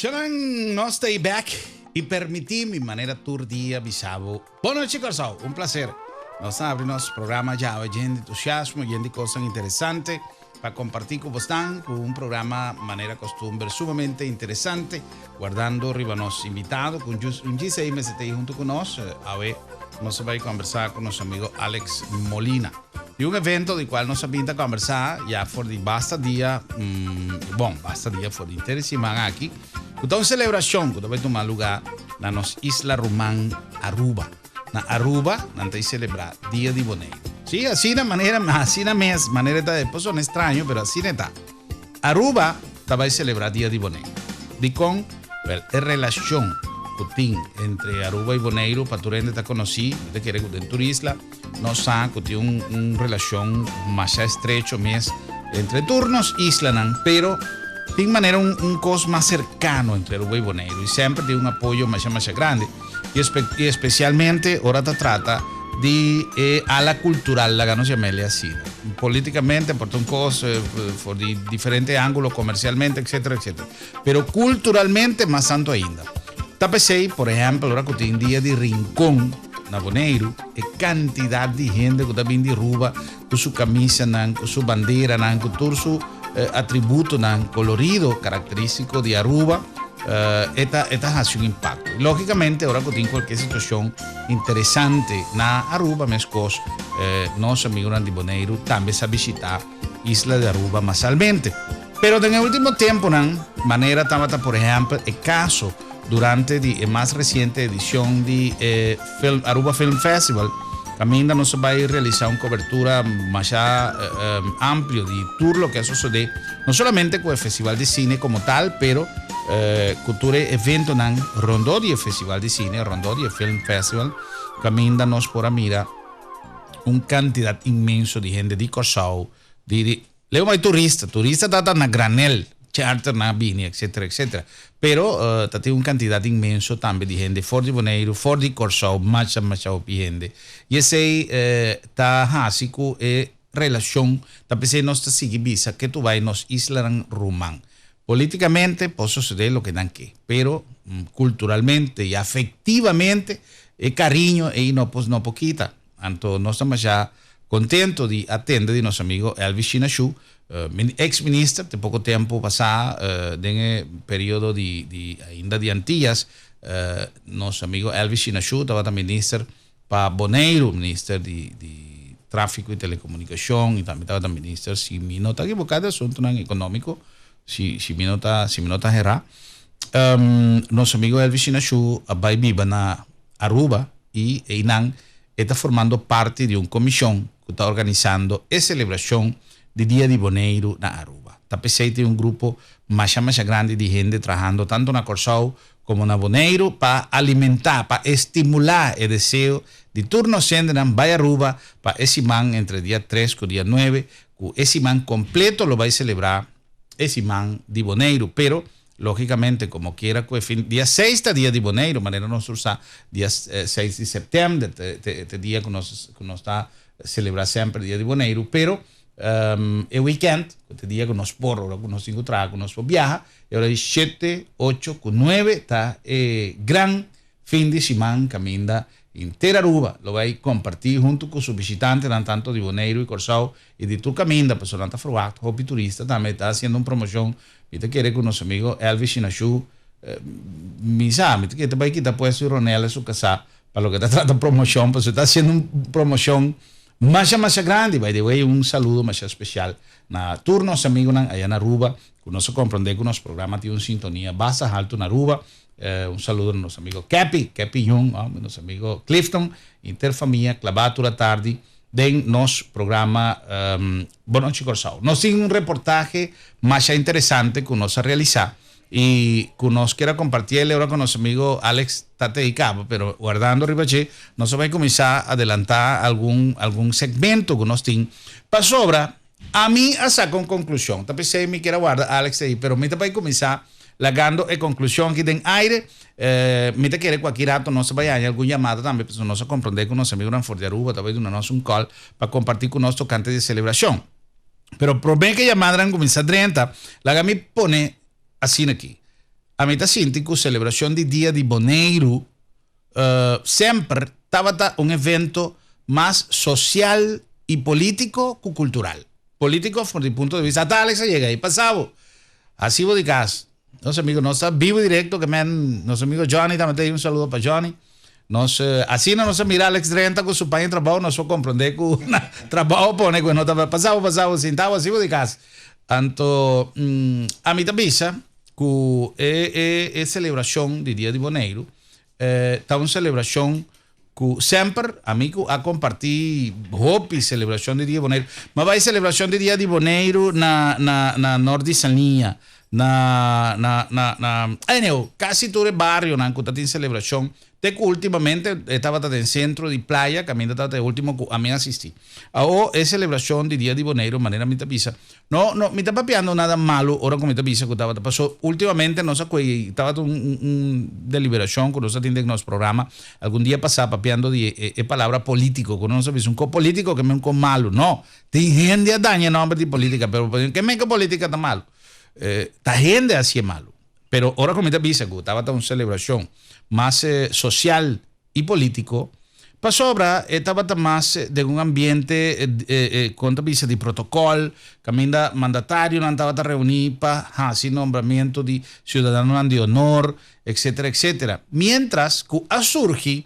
Shanan, nos ta back i permití mi manera tur dia bisa bo. Bon nochi, Kòrsou, un plaser. Nos ta habri nos programa djawe yen di entusiasmo, yen di kosnan interesante pa kompartí ku bosnan, ku un programa manera kostumber sumamente interesante, wardando riba nos invitado ku un djis ei mester ta ei huntu ku nos. Awe nos ta bai kombersá ku nos amigo Alex Molina di un evento di kual nos a bin ta kombersá ya for di basta dia, bon, basta dia for di henter e siman aki, ku ta un selebrashon ku ta bai tuma lugá na nos isla ruman Aruba. Na Aruba nan ta selebrá Dia di Boneiru. Sí, asina manera, asina mes, manera ta, por sona estraño, pero asina e ta. Aruba ta bai selebrá Dia di Boneiru. Dikon? Wèl, e relashon ku tin entre Aruba i Boneiru pa tur hende ta konosí, mi ta kere ku den tur isla nos sa ku tin un un relashon masha estrecho mes entre tur nos islanan, pero tin manera un un kos mas serkano entre Aruba i Boneiru i semper tin un apoyo masha masha grandi. I especialmente ora ta trata di e ala cultural, laga nos yam'el asina. Politicamente por ta un cos, for di diferente angulo, comercialmente, etcetera, etcetera. Pero culturalmente mas tanto ainda. Ta p'esey, por ehempel, ora cu tin dia di Rincon na Boneiru, e cantidad di hende cu ta bin di Aruba cu su camisanan, cu su banderanan, cu tur su atributonan colorido caracteristico di Aruba, e ta e ta haci un impacto. Logicamente ora cu tin cualkier situacion interesante na Aruba mescos nos amigonan di Boneiru tambe sa bishita isla di Aruba masalmente. Pero den e ultimo temponan manera tabata por ehempel e caso durante di e mas reciente edicion di e film Aruba Film Festival caminda nos a bay realisa un cobertura masha amplio di tur loke a sosode no solamente cu e festival di cine como tal pero cu tur e eventonan rondó di e festival di cine rondó di e film festival caminda nos por a mira un cantidad inmenso di hende di Kòrsou di di Leu bai turista, turista ta ta na granel, charter nan a bini etcetera etcetera. Pero ta tin un cantidad inmenso tambe di hende for di Boneiru, for di Kòrsou, masha masha hopi hende. I esei ta hasi ku e relacion ta p'esei nos ta sigui bisa ke tu bai nos islanan ruman. Politicamente por sosode loke nan ke, pero culturalmente i afectivamente e cariño ei no por no por kita. Anto nos ta masha contento di a tende di nos amigo Elvis Shinashu, ex minister te poco tempo pasa den e periodo di di ainda di Antillas, nos amigo Elvis Shinashu tabata minister pa Boneiru, minister di di trafico y telecomunicacion y tambe tabata minister si mi no ta equivoca di asuntonan economico, si si mi no ta si mi no ta hera. Nos amigo Elvis Shinashu a bay biba na Aruba y eynan e ta formando parti di un comision cu ta organisando e celebracion di Dia di Boneiru na Aruba. Ta p'esey tin un grupo masha masha grandi di hende trahando tanto na Corsou como na Boneiru pa alimenta, pa estimula e deseo di tur nos hendenan bay Aruba pa e siman entre dia tres cu dia nuebe cu e siman completo lo bay celebra e siman di Boneiru. Pero Lógicamente, como kiera cu e fin, dia seis ta dia di Boneiru, manera nos tur sa, dia seis di september ta e dia cu nos cu nos ta celebra semper dia di Boneiru, pero e weekend, cu ta e dia cu nos por, ora cu nos tin cu traha, cu nos por biaha, e ora di shete, ocho cu nuebe ta e gran fin di siman caminda henter Aruba lo bay comparti hunto cu su bishitantenan tanto di Boneiru y Corsou y di tur caminda, pasobra nan ta verwacht hopi turista tambe ta haciendo un promocion. Mi ta kere ku nos amigo Elvis Shinashu mi sa, mi ta kere ta bai kita puesto di Ronella su kasá pa loke ta trata promoshon, pasobra e ta hasiendo un promoshon masha masha grandi. By the way, un saludo masha spesial na tur nos amigonan aya na Aruba ku nos a komprondé ku nos programa tin un sintonia basta haltu na Aruba. Un saludo na nos amigo Keppy, Keppy Jung, nos amigo Clifton, henter famia klabá tur atardi den nos programa Bon Nochi Kòrsou. Nos tin un reportahe masha interesante ku nos a realisá i ku nos kier a kompartí el ora ku nos amigo Alex ta te kaba, pero wardando riba dje nos a bai kuminsá adelantá algun algun segmento ku nos tin pasobra ami a saka un konklushon. Ta p'esei mi kier a warda Alex ei, pero mi ta bai kuminsá lagando e konklushon aki den aire. Mi ta kere ku aki rato nos ta bai haña algun yamada tambe pasobra nos a komprondé ku nos amigunan for di Aruba ta bai duna nos un kòl pa kompartí ku nos tokante di e selebrashon. Pero promé ku e yamadanan kuminsá drenta, laga mi pone asina aki. Ami ta sinti ku selebrashon di Dia di Boneiru semper tabata un evento mas sosial i polítiko ku kultural. Polítiko for di punto di bista, ata Alex a yega ei, pasa bo, hasi bo di kas. Nos amigo, nos ta bibo direkto ke men, nos amigo Johnny tambe ta ei, un saludo pa Johnny. Nos, asina nos a mira Alex drenta ku su paña di trabou, nos por komprondé ku na trabou pone ku e no ta pasa bo, pasa bo, sinta bo, hasi bo di kas. Anto, ami ta bisa ku e e e selebrashon di Dia di Boneiru ta un selebrashon ku semper ami ku a kompartí hopi selebrashon di Dia di Boneiru. Mi a bai selebrashon di Dia di Boneiru na na na Nort di Saliña, na na na na anyhow kasi tur e barionan ku ta tin selebrashon Te ku últimamente e tabata den sentro di playa kaminda tabata e último ku ami a asistí. Awo e selebrashon di Dia di Boneiru manera mi ta bisa, no, no, mi ta papiando nada malu ora ku mi ta bisa ku tabata paso últimamente nos a kohe tabata un un un deliberashon ku nos a tin den nos programa algun dia pasá papiando di e e palabra polítiko ku nos a bisa un ko polítiko ke men un ko malu. No, tin hende a daña e nòmber di polítika pero ke men ku polítika ta malu? Ta hende a hasié malu. Pero ora ku mi ta bisa ku tabata un selebrashon mas sosial i polítiko, pasobra e tabata mas den un ambiente kon ta bisa di protokòl, kaminda mandatarionan tabata reuní pa hasi nombramentu di siudadanonan di honor, etsetera, etsetera. Miéntras ku a surgi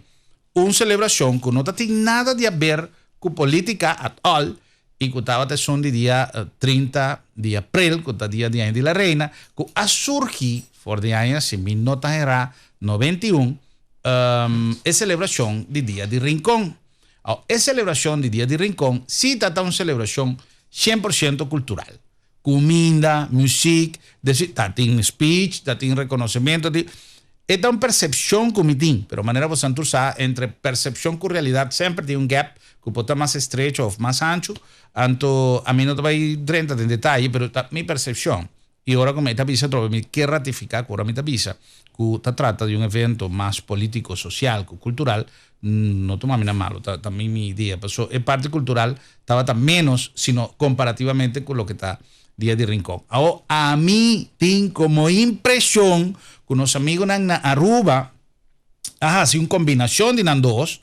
un selebrashon ku no ta tin nada di aber ku polítika at all, i ku tabata esun di dia 30 di aprel, ku ta dia di Aña di la Reina, ku a surgi for di aña, si mi no ta herá, 91, e selebrashon di Dia di Rincon. Aw, e selebrashon di Dia di Rincon si ta ta un selebrashon shen por shento kultural. Kuminda, muzik, desi, ta tin speech, ta tin rekonosementu, tin, e ta un persepshon ku mi tin, pero manera bosan tur sa, entre persepshon ku realidat semper tin un gap ku por ta mas estrecho òf mas hanchu, anto ami no ta bai drenta den detaye, pero ta mi persepshon. I ora ku mi ta bisa atrobe mi ke ratifiká ku ora mi ta bisa ku ta trata di un evento mas polítiko, sosial ku kultural, no tuma mi na malu, ta ta mi mi idea. Paso e parti kultural tabata ménos sino komparativamente ku loke ta Dia di Rincon. Awo ami tin komo impreshon ku nos amigunan na Aruba a hasi un kombinashon di nan dos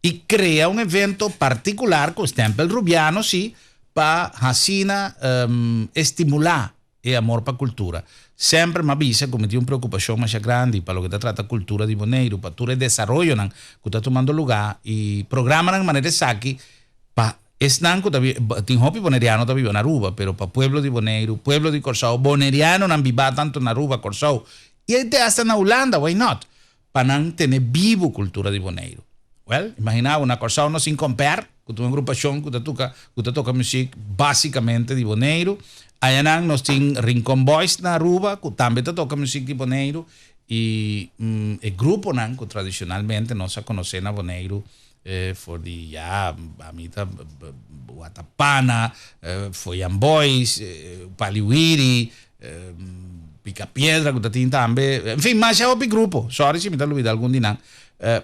i krea un evento partikular ku stèmpel Rubiano si pa hasina estimulá e amor pa kultura. Semper m'a bisa ku mi tin un preokupashon masha grandi pa loke ta trata kultura di Boneiru, pa tur e desaroyonan ku ta tumando lugá i programanan manera esaki pa esnan ku ta tin hopi boneriano ta biba na Aruba, pero pa pueblo di Boneiru, pueblo di Kòrsou, bonerianonan bibá tantu na Aruba, Kòrsou i te asta na Hulanda, why not? Pa nan tene bibu kultura di Boneiru. Wèl, imaginá bo, na Kòrsou nos tin Kompèr, ku ta un agrupashon ku ta tuka, ku ta toka muzik básikamente di Boneiru. Ayanan nos tin Rincon Boys na Aruba, ku tambe ta toka muzik di Boneiru. I e gruponan ku tradishonalmente nos a konosé na Boneiru for di ya, ami ta Watapana, Foyan Boys, Paliwiri, Pica Piedra ku ta tin tambe, en fin, masha hopi grupo. Sorry si mi ta lubida algun di nan,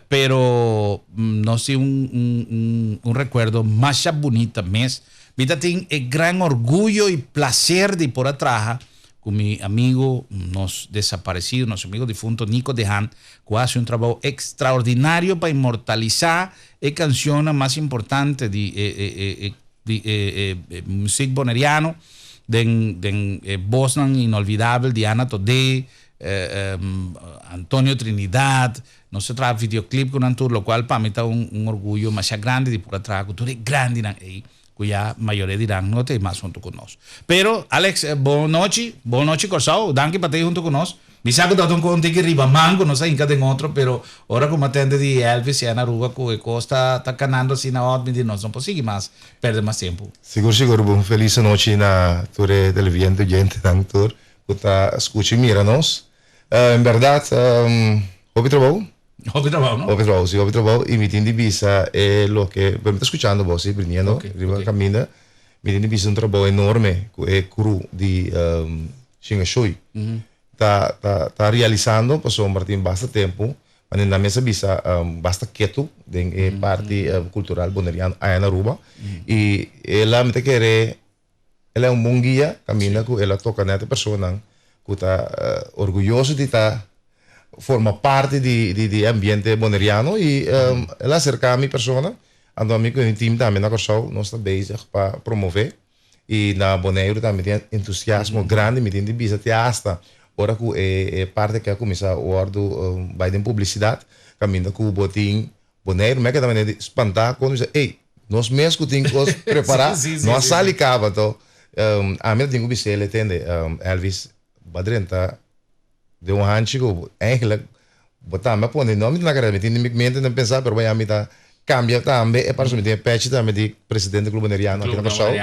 pero nos tin un un un rekuerdo masha bunita mes. Mi ta tin e gran orguyo i plaser di por a traha ku mi amigo, nos desaparesido, nos amigo difunto Nico de Haan, ku a hasi un trabou ekstraordinario pa inmortalisá e kanshonnan mas importante di e e e di e e muzik boneriano den den e bosnan inolvidabel di Ana Todé, Antonio Trinidad, nos a traha videoclip ku nan tur, lokual pa mi ta un un orguyo masha grandi di por a traha ku tur e grandinan ei ku ya mayoria di nan no ta ei mas huntu ku nos. Pero Alex, bon nochi, bon nochi Kòrsou, danki pa ta ei huntu ku nos. Mi sa ku tabata un kon tiki riba man ku nos a hinka den otro, pero ora ku mi a tende di Elvis i Ana Aruba ku e kos ta ta kanando asina hòt, mi di nos no por sigui mas pèrdè mas tempu. Sigur sigur, un felis anochi na tur e televidente oyentenan tur ku ta skucha i mira nos. En bèrdat hopi trabou. Hopi trabou no? Hopi trabou si, hopi trabou i mi tin di bisa e loke, mi ta skuchando bo si biniendo riba kaminda, mi tin di bisa un trabou enorme ku e crew di Shingashui ta ta ta realisando pasobra tin basta tempu manera nan mes a bisa basta ketu den e parti cultural boneriano aya na Aruba y el a mi ta kere el a un bon guia caminda cu el a toca net e personanan. ku ta orguyoso di ta forma parti di di e ambiente boneriano i el a aserká mi persona anto ami ku mi team tambe na Kòrsou nos ta bezig pa promové i na Boneiru tambe tin entusiasmo grandi mi tin di bisa te asta ora ku e parti aki a kuminsá wòrdu bai den publisidat kaminda ku bo tin Boneiru mi a keda manera di spantá kon mi bisa ey nos mes ku tin kos prepará no a sali kaba anto ami a tin ku bis'el tende Elvis bo a drenta den un hanchi ku eigenlijk bo tambe a pone no mi ta na karera mi tin di mi mente ta pensa pero baña mi ta kambia tambe e pasobra mi tin e pechi tambe di presidente Club Boneriano aki na Kòrsou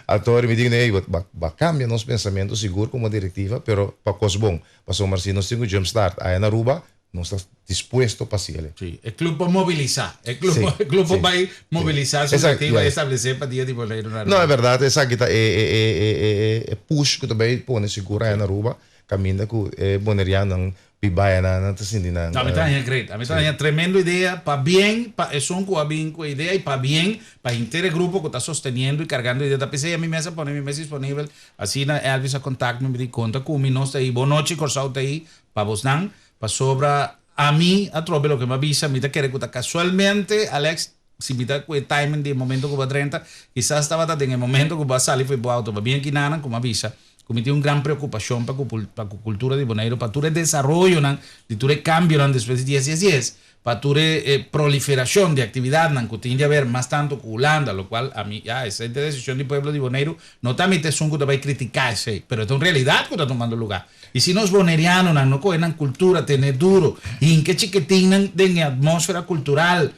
anto mi tin ey bo a kambia nos pensamentu sigur komo direktiva pero pa kos bon pasobra si nos tin ku jump start aya na Aruba Nos ta dispuesto pa hasiel. Sí, e club por mobilisá. E club, sí, e club por sí. bai mobilisá su directiva y establesé pa dia di Boneiru na Aruba. No, e berdad esaki ta e e e e e push ku ta bai pone sigur aya na Aruba, kaminda ku e bonerianonan biba aya nan ta sinti nan. No, ami ta haña great. Ami ta haña tremendo idea. Pabien pa esun ku a bin ku e idea y pabien pa henter e grupo ku ta sosteniendo y kargando e idea. Ta p'esei ami mes a pone mi mes disponibel. Asina Elvis a kontak mi, mi di konta ku mi, nos ta ei. Bon nochi Kòrsou ta ei. Pa bosnan, pasobra ami atrobe loke mi a bisa, mi ta kere ku ta kasualmente, Alex, si mi ta ku e timing di e momento ku bo a drenta, kisas tabata den e momento ku bo a sali for bo auto, pa bien kinanan ku mi a bisa ku mi tin un gran preokupashon pa ku pa ku kultura di Boneiru, pa tur e desaroyonan di tur e kambionan despues di dies dies dies, pa tur e e proliferashon di aktividatnan ku tin di haber mas tantu ku Hulanda, lokual ami, ya, esei ta e desishon di pueblo di Boneiru, no ta mi ta esun ku ta bai kritiká esei, pero e ta un realidat ku ta tumando lugá. I si nos bonerianonan no kohe nan kultura tene duro, hinka e chikitinnan den e atmósfera kultural,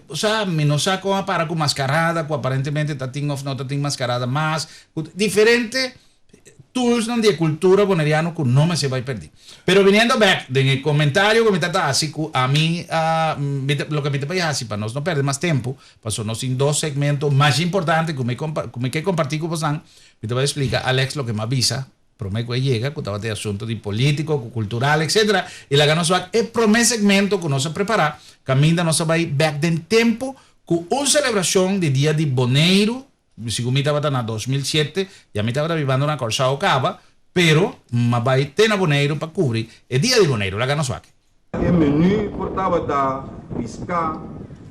bo sa, mi no sa kon a para ku maskarada, ku aparentemente ta tin òf no ta tin maskarada mas, ku diferente toolsnan di e kultura boneriano ku no mester bai pèrdí. Pero biniendo bèk den e komentario ku mi ta ta hasi ku ami a, mi ta, loke mi ta bai hasi pa nos no pèrdè mas tempu, pasobra nos tin dos segmento masha importante ku mi ku mi ke kompartí ku bosan, mi ta bai splika Alex loke mi a bisa. Promé ku e yega, ku tabata e asuntu di polítiko, ku kultural, etsetera, i laga nos wak e promé segmento ku nos a prepará, kaminda nos a bai bèk den tempu ku un selebrashon di Dia di Boneiru, segun mi tabata na 2007, ya mi tabata bibando na Kòrsou kaba, pero m'a bai te na Boneiru pa kubri e Dia di Boneiru. Laga nos wak. E menu por tabata piská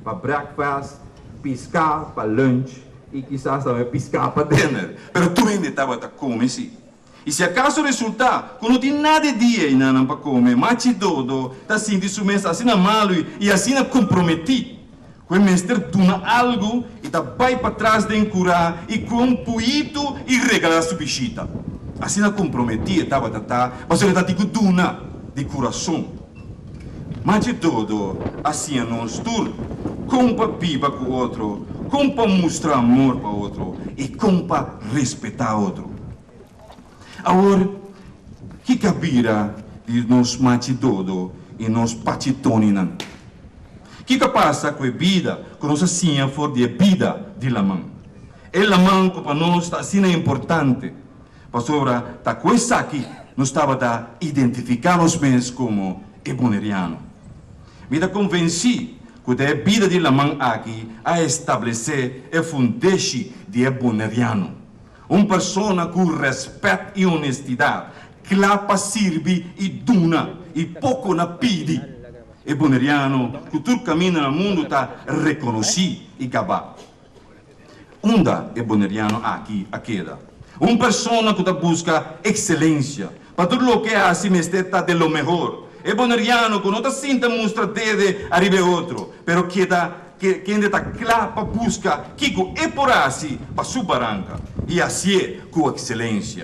pa breakfast, piská pa lunch i kisas tambe piská pa dinner. Pero tur hende tabata kome si. I si akaso resultá ku no tin nada e dia einanan pa kome, Machi Dodo ta sinti su mes asina malu i asina komprometí ku e mester duna algu i ta bai patras den kurá i kue un puitu i regalá su bishita. Asina komprometí e tabata ta pasobra e ta tin ku duna di kurason. Machi Dodo a siña nos tur kon pa biba ku otro, kon pa mustra amor pa otro i kon pa respetá otro. Awor, kiko a bira di nos Machi Dodo i nos Pachi Toninan? Kiko a pasa ku e bida ku nos a siña for di e bida di laman? E laman ku pa nos ta asina importante, pasobra ta ku esaki nos tabata identifiká nos mes komo e boneriano. Mi ta konvensí ku ta e bida di laman aki a establesé e fundeshi di e boneriano. Un persona ku rèspèt i onestidat, kla pa sirbi i duna i poko na pidi. E boneriano ku tur kaminda na mundu ta rekonosí i gabá. Unda e boneriano aki a keda? Un persona ku ta buska ekselensia. Pa tur loke e hasi mester ta de lo mehor. E boneriano ku no ta sinta mustra dede ariba e otro, pero keda kende ta kla pa buska kiko e por hasi pa su baranka i hasié ku ekselensia.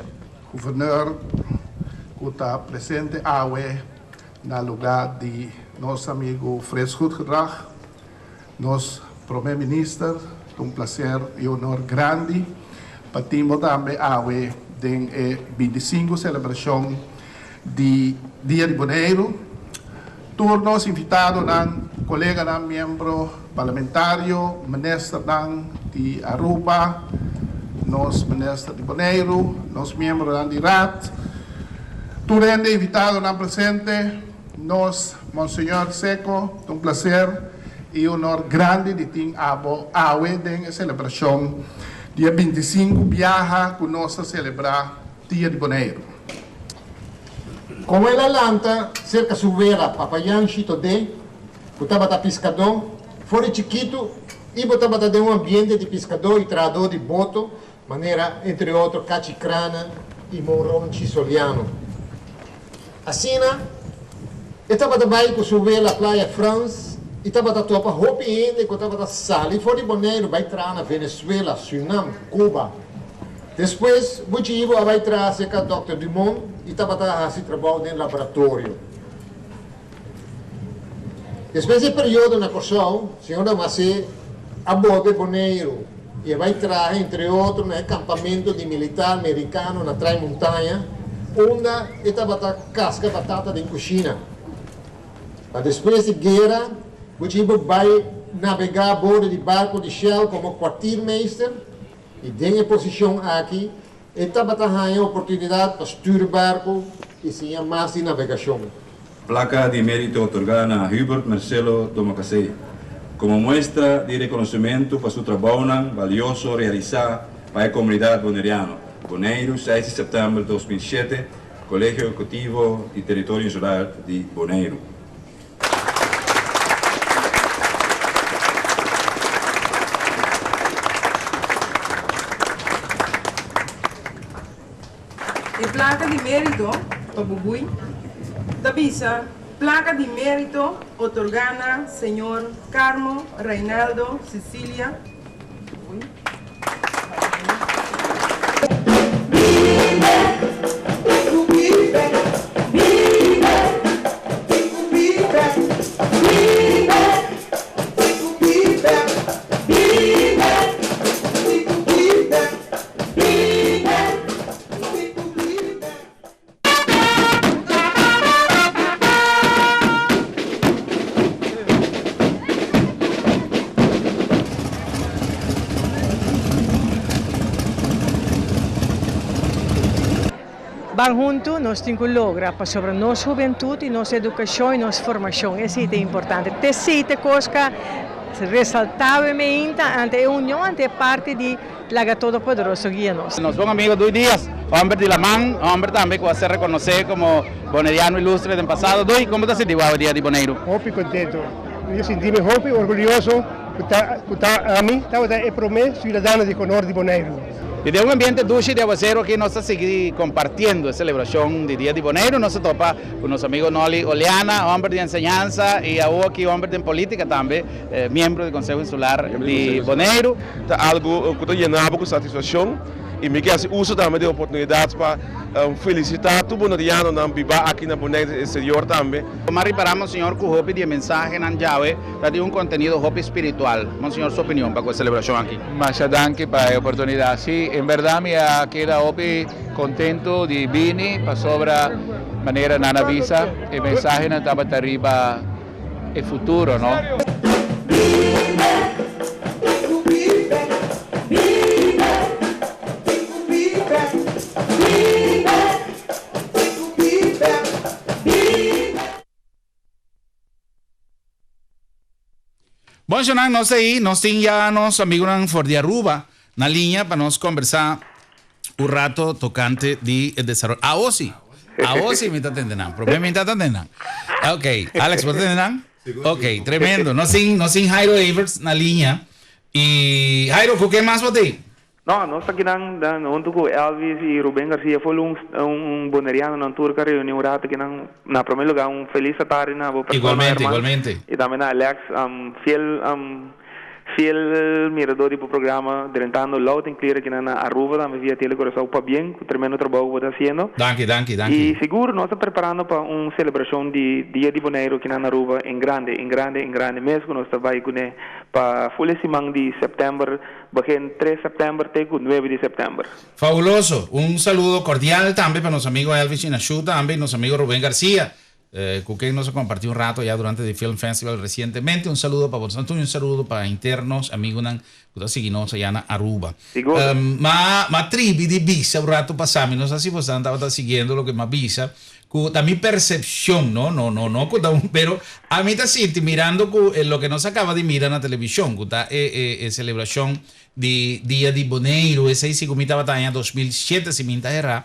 Guverneur ku ta presente awe Na lugá di nos amigu Frits Goedgedrag, nos Prome Minister, ta un plaser i honor grandi pa tin bo tambe awe den e bintisinku selebrashon di Dia di Boneiru. Tur nos invitadonan, koleganan miembro parlamentario, ministernan di Aruba, nos minister di Boneiru, nos miembronan di Raad, Tur hende invitadonan presente, nos Monseñor Secco, ta un placer y honor grandi di tin abo awe den e celebracion di e 25 biaha cu nos ta celebra Dia di Boneiru. Komo el a lanta serka su wela Papa Yanshi Todé, ku tabata piskadó, for di chikitu Ibo tabata den un ambiente di piskadó i trahadó di boto, manera entre otro Kachi Krana i Monronchi Soliano. Asina, e tabata bai ku su wela Playa Frans i tabata topa hopi hende ku tabata sali for di Boneiru bai traha na Venezuela, Surinam, Cuba. Despues, Buchi Ibo a bai traha serka Dòkter Dumont i tabata hasi trabou den laboratorio. Despues di e periodo na Kòrsou, señor Damasé a bolbe Boneiru i a bai traha entre otro na e kampamentu di militar merikano na Trai Montaña, unda e tabata kaska batata den kushina. Pa despues di guera, Buchi Ibo bai nabegá bordo di barku di Shell komo kwartiermeester i den e posishon aki e tabata haña oportunidat pa stür barku i siña mas di nabegashon. Plaka di mérito otorgá na Hubert Marcelo Domacassé komo muestra di rekonosementu pa su trabounan balioso realisá pa e komunidat boneriano. Boneiru, seis di sèptèmber 2007, Kolegio Ehekutivo di Teritorio Insular di Boneiru. E plaka di mérito pa Bubui ta bisa, Plaka di mérito otorgá na señor Carmo Reinaldo Cecilia Bubui. Ban huntu nos tin ku logra pasobra nos hubentut i nos edukashon i nos formashon esei ta importante. T'esei ta e kos ku a resaltá awe meinta ante e union ante e parti di Laga Todopoderoso guia nos. Nos bon amigo Dui Diaz, homber di laman, homber tambe cu a ser reconoce como Boneriano Ilustre den pasado. Dui, como ta sinti bo awe dia di Boneiru? Hopi contento. Mi ta sinti mi hopi orgulyoso cu ta cu ta ami tabata e prome ciudadano di honor di Boneiru. Y den un ambiente dushi di awacero aki nos ta sigui compartiendo e celebracion di Dia di Boneiru. Nos ta topa cu nos amigo Nolly Oleana, homber di enseñansa y awo aki homber den politica tambe, miembro di Conseho Insular di Boneiru. Ta algu ku ta yena bo ku satisfakshon i mi ke hasi uso tambe di e oportunidat pa felisitá tur bonerianonan bibá aki na Boneiru i eksterior tambe. Bo a ripará, Monseñor, ku hopi di e mensahenan djawe ta di un kontenido hopi spiritual. Monseñor su opinion pa ku e selebrashon aki? Masha danki pa e oportunidat. Sí, en bèrdat mi a keda hopi kontentu di bini pasobra manera nan a bisa e mensahenan tabata riba e futuro no. Bon shonnan nos ei, nos tin ya nos amigunan for di Aruba na liña pa nos kombersá un rato tokante di e desaroyo. Awo si, awo si mi ta tende nan. Promé mi ta tende nan. Ok, Alex, bo ta tende nan? Ok, tremendo. Nos tin, nos tin Jairo Everts na liña. I Jairo, ku ken mas bo tin? No, nos ta kinan huntu ku Elvis i Ruben Garcia ful un un bonerianonan tur ka reuni un rato kinan. Na prome lugar un felis atardi na bo persona Igualmente, Herman igualmente. i tambe na Alex fiel Fiel mirador di bo programa drentando loud and clear akinan na Aruba tambe via Tele Curaçao pabien cu tremendo trabou cu bo ta haciendo. Danki, danki, danki. Y sigur nos ta preparando pa un celebracion di Dia di Boneiru akinan na Aruba en grande, en grande, en grande mes cu nos ta bay cune pa ful e siman di september, begin tres september te cu nuebe di september. Fabuloso! Un saludo cordial tambe pa nos amigo Elvis Chinashu tambe y nos amigo Ruben Garcia. Cu ken nos a comparti un rato ya durante di Film Festival recientemente. Un saludo pa boso tur y un saludo pa henter nos amigunan cu ta sigui nos allá na Aruba. Sigur. Ma, ma tribi di bisa un rato pasa, mi no sa si bosan tabata siguiendo loke m'a bisa, ku ta mi persepshon, no, no, no, no ku ta un, pero ami ta sinti mirando ku loke nos a kaba di mira na televishon, ku ta e e e selebrashon di Dia di Boneiru, esei si ku mi tabata aña 2007 si mi ta herá,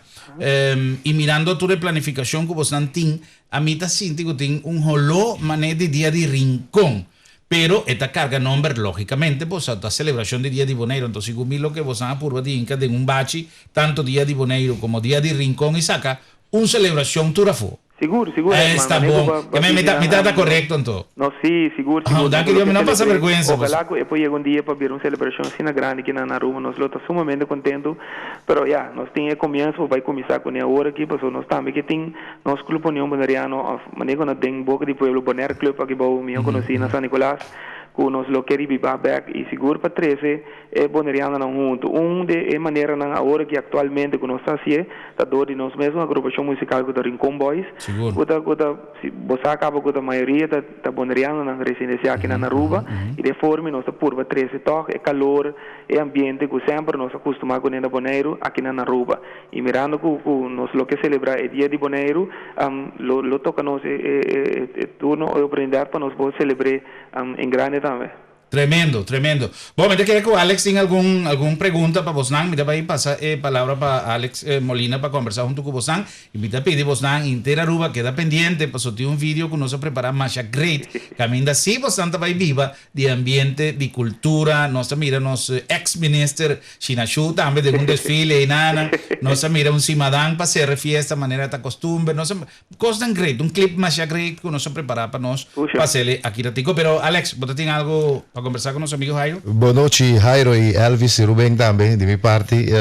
i mirando tur e planifikashon ku bosnan tin, ami ta sinti ku tin un holó manera di Dia di Rincon. Pero e ta karga nomber lógikamente, boso ta selebrashon di Dia di Boneiru, anto segun mi loke bosan a purba di hinka den un bachi tantu Dia di Boneiru komo Dia di Rincon i saka un selebrashon tur afó. Sigur, sigur Herman, Esta manera ku bon. bo Ke a mi bisa mi ta ta korekto anto. No, si, sigur, Ah, sigur. danki Nos lo Dios, mi ke no pasa selebr'é. bergwensa boso. Ojalá ku e por yega un dia pa bira un selebrashon asina grandi aki na Aruba. Nos lo ta sumamente kontentu. Pero ya, nos tin e komienso pa bai kuminsá kuné awor aki, pasobra nos tambe ke tin nos Club Union Boneriano òf manera ku nos den boka di pueblo Bonaire Club aki bou mihó konosí na San Nicolas, ku nos lo ke ribibá bèk i sigur pa trese e bonerianonan huntu. Un di e maneranan awor aki aktualmente ku nos ta hasié ta dor di nos mesun agrupashon musikal ku ta Rincon Boys, ku ta ku ta si bo sa kaba ku ta mayoria ta ta bonerianonan residensiá aki na Aruba i di e forma nos ta purba trese tòg e kalor, e ambiente ku semper nos a kustumá kuné na Boneiru aki na Aruba. I mirando ku ku nos lo ke selebrá e Dia di Boneiru lo lo toka nos e e e turno o e oportunidat pa nos por selebr'é en grande tambe. Tremendo, tremendo. Bon, mi ta kere ku Alex tin algun algun pregunta pa bosnan. Mi ta bai pasa e palabra pa Alex Molina pa kombersá huntu ku bosnan. I mi ta pidi bosnan henter Aruba keda pendiente pasobra tin un video ku nos a prepará masha great kaminda si bosnan ta bai biba di ambiente, di kultura. Nos ta mira nos ex minister Shina Shu tambe den un desfile einanan. Nos a mira un simadan pa sera e fiesta manera ta kostumber. Nos a Kosnan great, un clip masha great ku nos a prepará pa nos pa hacerle aki ratico. Pero Alex, bo ta tin algo pa kombersá ku nos amigo Jairo? Bon nochi Jairo i Elvis i Ruben tambe. Di mi parti,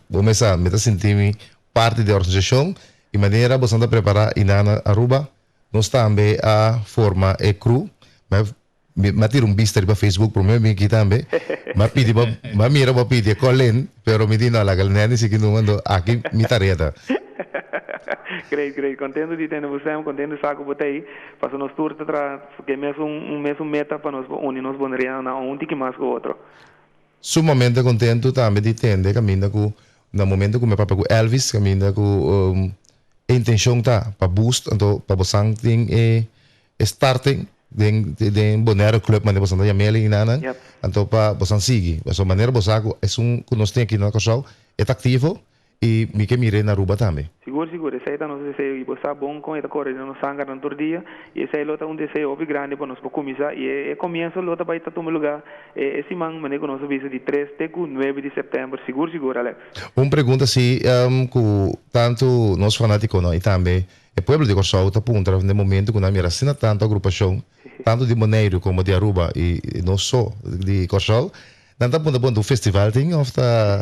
bo mes sa, mi ta sinti mi parti di e organisashon i manera boso ta prepará i nan na Aruba, nos tambe a forma e crew. Mi a tira un bista riba Facebook prome mi aki tambe. Mi a pidi pa, mi a mira pa pidi e Colin, pero mi di no, laga el neni sigui numa, ando aki mi tarea ta. Great, great. Contento di tende bo stem, contento di sa cu bo ta ey. Pasobra nos tur ta traha cu e mesun, un mesun meta pa nos por uni nos boneriano na un tiki mas cu otro. Sumamente contento tambe di tende caminda cu na momento cu mi a papia cu Elvis, caminda cu e intencion ta pa boost, anto pa bo san tin e E starting den den Bonaire Club manera boso ta yam'el y nan anto pa boso sigui pasobra manera bo sa cu esun cu nos tin aki na Corsou e ta activo y mi ke mir'e na Aruba tambe. Sigur sigur esey ta nos deseo y bo sa bon con e ta core den nos sangernan tur dia y esey lo ta un deseo hopi grandi pa nos por cuminsa y e comienso lo ta bay ta tuma lugar e siman manera cu nos a bisa di tres te cu nuebe di september sigur sigur Alex. Un pregunta si cu tanto nos fanaticonan y tambe E pueblo di Kòrsou ta puntra den momento ku nan mira asina tantu agrupashon, tantu di Boneiru komo di Aruba i no so di Kòrsou, nan ta puntra bon ta un festival tin òf ta.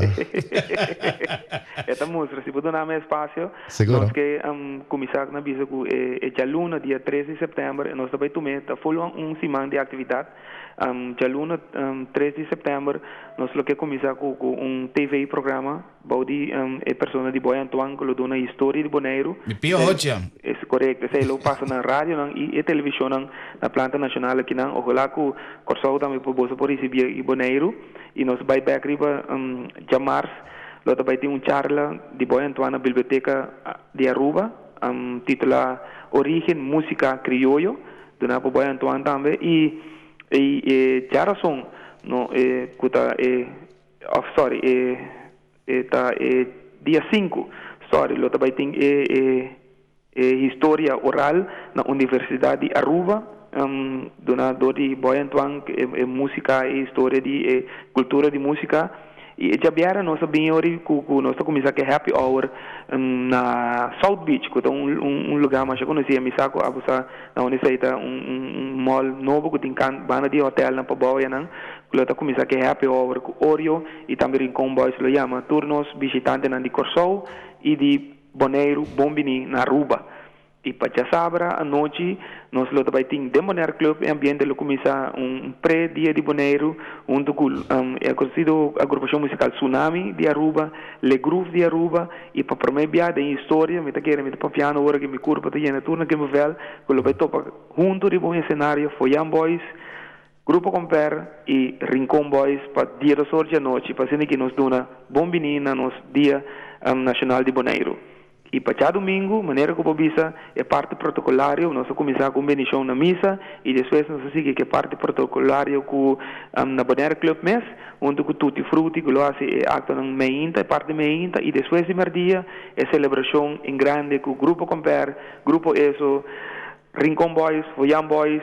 E ta mustra, si bo duna mi espasio, Seguro. nos ke kuminsá na bisa ku e djaluna, dia tres di sèptèmber, nos ta bai tum'é, ta ful un siman di aktividat. Djaluna tres di sèptèmber nos lo ke kuminsá ku un TV programa. Bou di e persona di Boy Antoine ku lo duna historia di Boneiru. Mi pia hochi. Es korekto, esei lo pasa na radionan i e televishonnan na planta nashonal akinan. Ojalá ku Kòrsou tambe por boso por risibí i Boneiru. I nos bai bèk riba djamars lo ta bai tin un charla di Boy Antoine na Biblioteka di Aruba titulá Origen Músika Krioyo duná pa Boy Antoine tambe i e djarason no ku ta e Of sorry e e ta e dia sinku sorry lo ta bai tin e e e historia oral na Universidad di Aruba duna dor di Boy Antoine e e musica e historia di e cultura di musica y e djabièrnè nos a bini ori cu cu nos ta cuminsa cu e happy hour na South Beach cu ta un un lugar masha conoci mi sa cu abo sa na unda esey ta un un mall nobo cu tin can banda di hotelnan pabou yanan Ku lo ta kuminsá ku e happy hour ku Oreo i tambe Rincon Boys lo yama tur nos bishitantenan di Kòrsou i di Boneiru bon biní na Aruba. I pa djasabra anochi nos lo ta bai tin den Bonaire Club e ambiente lo kuminsá un pre dia di Boneiru huntu ku e konosido agrupashon musikal Tsunami di Aruba, Le Groove di Aruba i pa promé bia den historia mi ta kere mi ta papiando ora ku mi kurpa ta yena tur na kembevel ku lo bai topa huntu riba un esenario Foyan Boys, Grupo Comper y Rincon Boys pa dia dos or dje anochi pa asina ki nos duna bon bini na nos Dia Nacional di Boneiru. I pa djadumingu, manera ku bo bisa, e parti protokolario, nos a kuminsá ku un bendishon na misa i despues nos a sigui ku e parti protokolario ku na Bonaire Club mes, huntu ku Tutti Frutti ku lo hasi e aktonan meinta, e parti meinta i despues di merdia e selebrashon en grande ku Grupo Comper, Grupo Eso, Rincon Boys, Voyan Boys,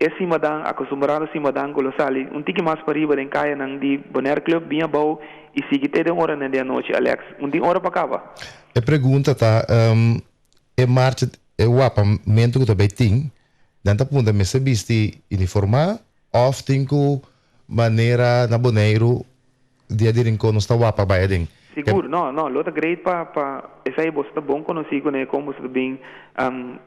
E simadan, acostumbrado simadan cu lo sali un tiki mas pariba den cayanan di Bonaire Club bin abou y sigui te den oranan di anochi, Alex. Un tin ora pa caba. E pregunta ta, e marcha, e wapamento cu ta bay tin, nan ta puntra mester bisti uniforma of tin cu manera na Boneiru Dia di Rincon nos ta wapa bai aden. Sigur, no, no, lo ta great pa, pa esei boso ta bon konosí kuné kon boso ta bin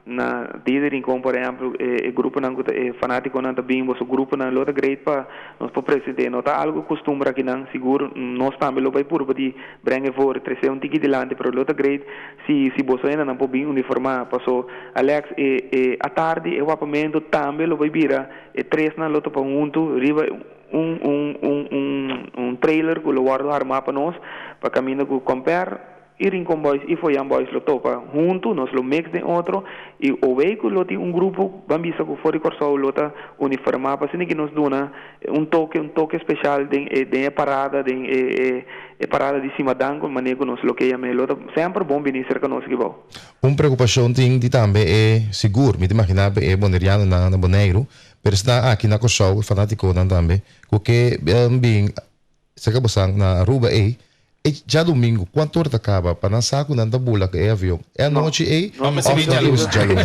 na Dia di Rincon por ehèmpel e e gruponan ku ta e fanátikonan ta bin boso gruponan lo ta great pa nos por present'é. No ta algu kustumber akinan sigur nos tambe lo bai purba di breng e voor tres'é un tiki dilanti pero lo ta great si si boso hendenan por bin uniformá paso Alex e e atardi e wapamentu tambe lo bai bira e tresnan lo topa huntu riba Un un un un un trailer ku lo wòrdu harmá pa nos pa kaminda ku Comper i Rincon Boys i Foyan Boys lo topa huntu, nos lo mix den otro i owei ku lo tin un grupo ban bisa ku for di Kòrsou lo ta uniformá pa asina ki nos duna un toke un toke speshal den e den e parada den e e e parada di Simadan ku manera ku nos lo ke yam'é lo ta semper bon bini serka nos aki bou. Un preokupashon tin di tambe e sigur mi ta imaginá e bonerianonan na Boneiru Pero esnan aki na Kòrsou, e fanatikonan tambe, ku ke bin serka bosan na Aruba ei, e djadumingu kuantu ora ta kaba pa nan sa ku nan ta bula ku e avion? E anochi ei No, òf nan ta kuminsá djaluna?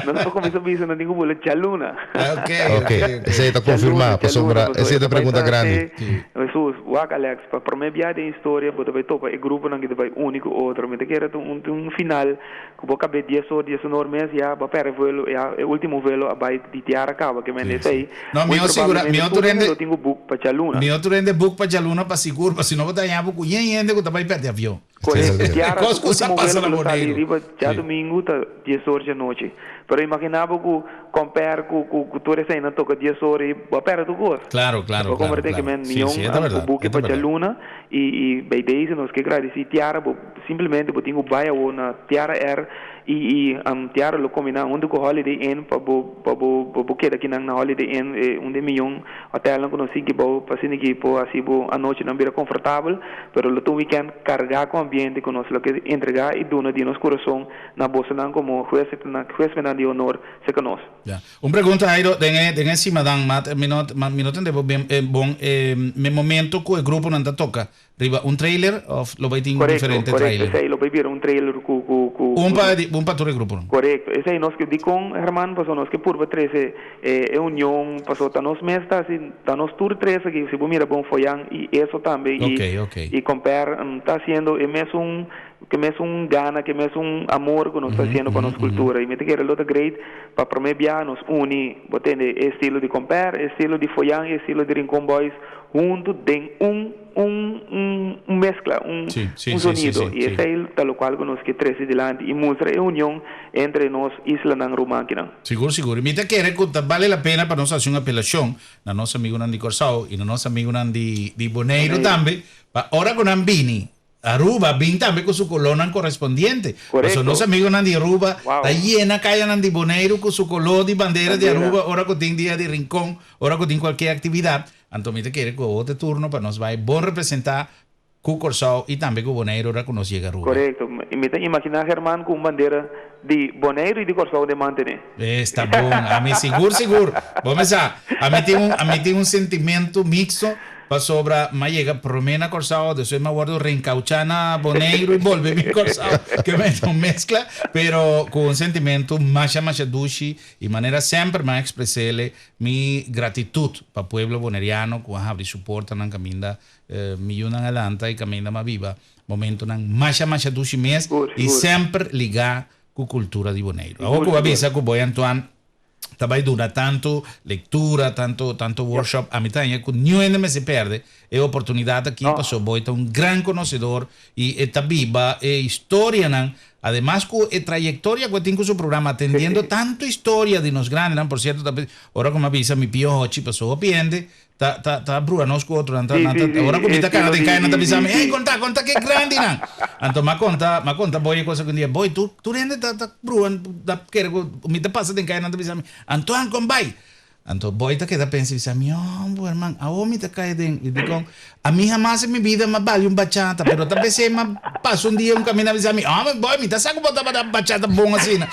Nos por kuminsá bisa nan tin ku bula djaluna. Ok, esei ta konfirmá pasobra esei ta pregunta grandi. Hesus, wak Alex, pa promé bia den historia bo ta bai topa e gruponan ku ta bai uni ku otro. Mi ta kere ta un final Ku bo kab'é dies or, dies un or mes, ya bo a pèrdè vuelo, ya e último vuelo a bai di tiara kaba, ke mende esei, No, muy mihó sigurá, probablemente mihó tur tur hende hende, lo tin ku boek pa djaluna. mihó tur hende boek pa djaluna pa sigur, pasobra no bo ta haña bo ku yen hende ku ta bai pèrdè avion. Korekto, tiara Kos su ku sa último pasa vuelo na ku lo sali Boneiru. riba Sí. djadumingu ta dies or djanochi. Pero imaginá bo ku kompèr ku ku ku tur eseinan toka dies or i bo a pèrdè tur kos. Klaro, klaro, Bo klaro, komprendé ke klaro. men Sí, mion sí, e ta ku bèrdat, buki e ta pa bèrdat. djaluna i i bei deze nos ke gradisí tiara bo Simplemente bo tin ku bai awor na Tiara Air i i Tiara lo kombiná huntu ku Holiday Inn pa bo pa bo pa bo keda kinan na Holiday Inn e un di e miyon hotelnan ku nos tin ki bou pa asina ki por hasi bo anochinan bira konfortabel pero lo ta un wikènt kargá ku ambiente ku nos lo ke entregá i duna di nos kurason na bosonan komo huespenan huespenan di honor serka nos. Ya. Un pregunta Jairo, den e den e simadan mat mi no mi no tende bo bien bon e momento ku e gruponan ta toka Riba un trailer of lo bay tin Korekto, diferente korekto. trailer? Esei lo bay bira un trailer ku, ku, ku, Un ku pa di, un pa tur e gruponan. Korekto. Esei nos ke dikon, Herman, pasobra nos ke purba trese e, e union, pasobra ta nos mes ta hasi, ta nos tur tres aki, si bo mira bon Foyan i Eso tambe i, Oké, oké. i Comper ta hasiendo e mesun, ke mesun gana, ke mesun amor ku nos ta hasiendo pa nos kultura. I mi ta kere lo ta great pa prome biaha nos uni, bo tende, e estilo di Comper, e estilo di Foyan i e estilo di Rincon Boys huntu den un un un un mezcla, un Sí, sí, un sí, sí, sonido. sí, I sí. esei ta locual cu nos ke trece dilanti i mustra e union entre nos islanan rumankinan. Sigur, sigur. I mi ta kere ku ta bale la pena pa nos hasi un apelashon na nos amigunan di Kòrsou i na nos amigunan di di Boneiru Boneiru. tambe, pa ora ku nan bini Aruba bin tambe ku su kolónan korespondiente. Pasobra nos Korekto. amigunan di Aruba ta Wow. yena kayanan di Boneiru ku su koló di bandera di Bandera. Aruba ora ku tin dia di Rincon, ora ku tin kualke aktividat. Anto mi ta kere ku awor ta turno pa nos bai bon representá ku Kòrsou i tambe ku Boneiru ora ku nos yega Aruba. Korekto. I mi ta imaginá German ku un bandera di Boneiru i di Kòrsou den mantené. Esta bon. Ami sigur sigur. Bo me sa, ami tin un ami tin un sentimentu mixto pasobra m'a yega promé na Kòrsou, despues m'a wòrdu renkauchá na Boneiru i bolbe mi Kòrsou. Ke men ta un meskla, pero ku un sentimentu masha masha dushi i manera semper m'a ekspres'é Mi gratitut pa pueblo boneriano ku a habri su portanan kaminda mi yunan a lanta i kaminda mi a biba momentunan masha masha dushi mes Sigur, i sigur. semper ligá ku kultura di Boneiru. Awor Sigur, ku bo a sigur. bisa ku Boy Antoine ta bai duna tantu lektura, tantu tantu Yep. workshop, ami ta haña ku niun hende mester pèrdè e oportunidat aki No. pasobra Boy ta un gran konosedor i e ta biba e historianan. Ademas ku e trayektoria ku e tin ku su programa atendiendo tantu historia di nos grandenan, por sierto ta ora ku mi a bisa mi pio hochi paso hopi hende ta ta ta brua nos ku otro, nan ta nan ta ora ku mi ta kana den kaya nan ta bisa mi, ey konta konta ke grandinan. Anto mi a konta mi a konta Boy e kosa ku un dia, Boy tur tur hende ta ta brua ta kere ku mi ta pasa den kaya nan ta bisa mi, Antoine kon bai? Anto boy ta keda pensa y bisa, Mi homber man, awo mi ta cay den. Y dicon, Ami hamas en mi vida m'a bali un bachata, pero ta pesey m'a pasa un dia un camina a bisa mi, Homber boy, mi ta sa cu bo tabata bachata bon asina.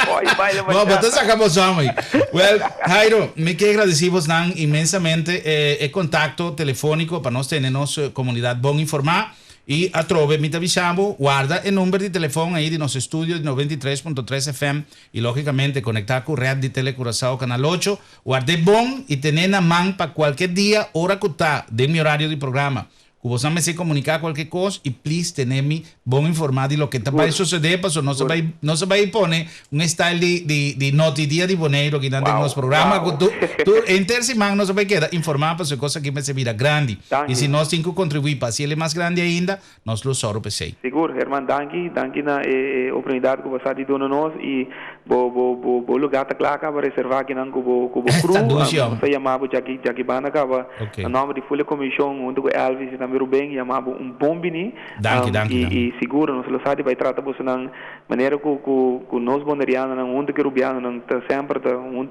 Boy baila Bo, bo ta bachata. saca bo som ey. Well, Jairo, mi ke agradeci bosnan inmensamente e contacto telefonico pa nos tene nos comunidad bon informa. I atrobe mi ta bisa bo, warda e number di telefon ey di nos estudio di 93.3 FM I lógikamente konektá ku rèt di Tele Curaçao Kanal ocho, ward'é bon i ten'é na man pa kualke dia ora ku ta den mi orario di programa. Ku bosan mester komuniká kualke kos i plis tene mi bon informá di loke ta bai susedé pasobra nos a bai nos a bai pone un style di di di noti dia di Boneiru akinan den nos programa ku tur tur henter siman nos a bai keda informá pasobra e kos aki mester bira grandi i si nos tin ku kontribuí pa hasiel e mas grandi ainda Nos lo sòru p'esei. Sigur, Herman, danki. Danki na e e oportunidat ku bo sa di duna nos i bo bo bo bo lugá ta kla kaba reservá akinan ku bo ku bo Ta crew. dushi, Nos hòmber. ta yama bo djaki djaki banda kaba Oké. na nòmber di ful e komishon huntu ku Elvis i tambe Ruben yama bo un bon bini. Danki, danki, I danki. i sigur nos lo sa di bai trata bosonan manera ku ku ku nos bonerianonan huntu ku e rubianonan ta semper ta hun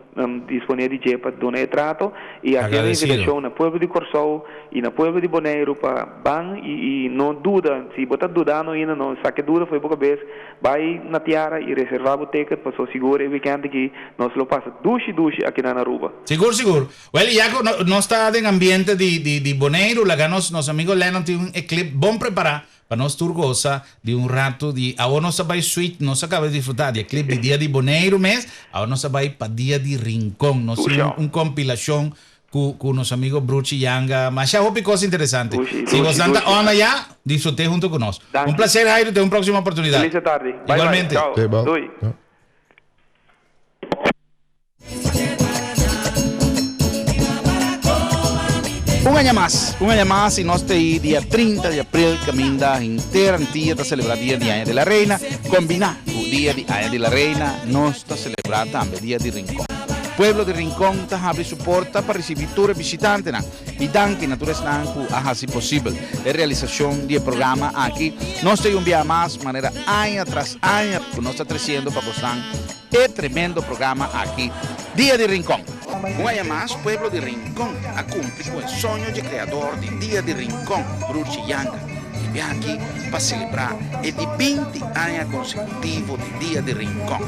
disponé di dje pa duna e trato i hasiendo Agradesido. invitashon na pueblo di Kòrsou i na pueblo di Boneiru pa ban i i no duda, si bo ta dudando ainda no saka e duda for bo kabes, bai na Tiara i reserva bo ticket paso sigur e weekend aki nos lo pasa dushi dushi akinan na Aruba. Sigur sigur. Wel ya ku nos ta den ambiente di di di Boneiru laga nos nos amigo Lennon tin un e clip bon prepara pa nos tur gosa di un rato di awor nos ta bai switch nos a kaba di disfruta di e clip di dia di Boneiru mes awor nos ta bai pa dia di Rincon nos tin un un kompilashon Cu cu nos amigo Bruchi Yanga. Masha hopi cos interesante. Dushi, Si dushi, bosnan ta dushi. on aya, disfrute hunto cu nos. Un Danki. placer Jairo, te un proximo oportunidad. Felice tardi. Bye bye. Igualmente. Chao. Te bal. Doei. Ja. Un aña mas, un aña mas y nos ta ei dia 30 di april caminda henter Antia ta celebra Dia di Aña de la Reina, combina cu Dia di Aña di la Reina nos ta celebra tambe Dia di Rincon. Pueblo di Rincon ta habri su porta pa ricibi tur e bishitantenan y danki na tur esnan cu a haci posibel e realisacion di e programa aki. Nos ta y un biaha mas manera aña tras aña cu nos ta treciendo pa bosnan e tremendo programa aki, Dia di Rincon. Un aña mas pueblo di Rincon a cumpli cu e soño dje creador di Dia di Rincon, Bruchi Yanga, y biaha aki pa celebra e di binti aña consecutivo di Dia di Rincon.